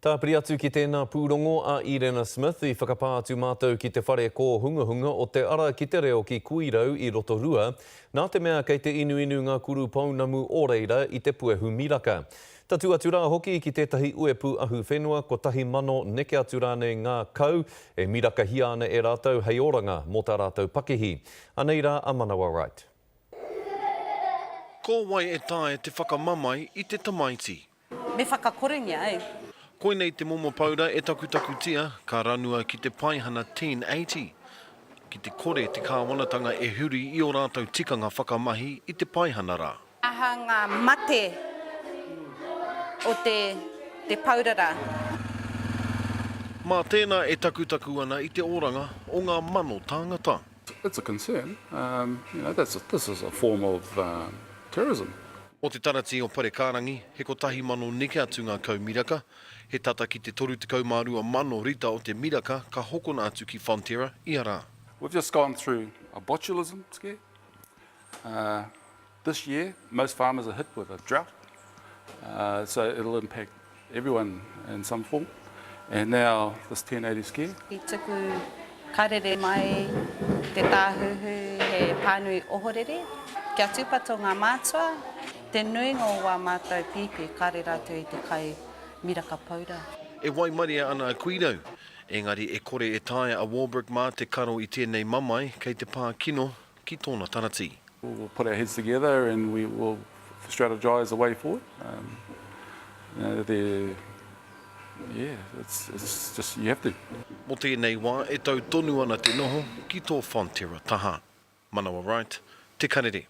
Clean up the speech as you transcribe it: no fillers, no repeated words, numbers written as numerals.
Tāpiri atu ki tēnā pūrongo a Irena Smith, i whakapā atu mātou ki te whare kōhungahunga o Te Ara ki te Reo ki Kuirau i Rotorua, nā te mea kei te inuinu ngā kuru pounamu o reira i te puehu miraka. Tatū atu rā hoki ki tētahi uepu ahuwhenua 1,000 neke atu rānei ngā kau e mirakahia ana e rātou hei oranga mō tā rātou pakihi. Anei rā a Manawa Wright. Ko wai e taea te whakamamae i te tamaiti? Me whakakorengia e. Koinei te momo paura e takutakutia ka ranua ki te paihana 1080. Ki te kore te kāwanatanga e huri i ō rātou tikanga whakamahi i te paihana rā. Aha ngā mate o te te paura rā? Mā tēnā e takutaku ana i te oranga o ngā mano tāngata. It's a concern, you know, that's this is a form of terrorism. O te tarati o Parekārangi, he 1,000 neke atu ngā kau miraka, he tata ki te 32,000 rita o te miraka ka hokona atu ki Fonterra ia rā. We've just gone through a botulism scare. This year, most farmers are hit with a drought, so it'll impact everyone in some form. And now this 1080 scare. I tuku karere mai te Tāhuhu he pānui ohorere. Kia tūpato ngā mātua, te nuinga o wā mātou pīpī kāre rātou i te kai miraka paura. E waimaria ana a Kuirau, engari e kore e taea a Warbrick mā te karo i tēnei mamae kei te pā kino ki tōna tarati. We'll put our heads together and we will strategise a way forward. Um, you know, the, yeah, it's, it's just, you have to. Mō tēnei wā e tau tonu ana te noho ki tō Fonterra taha. Manawa Wright, Te Karere.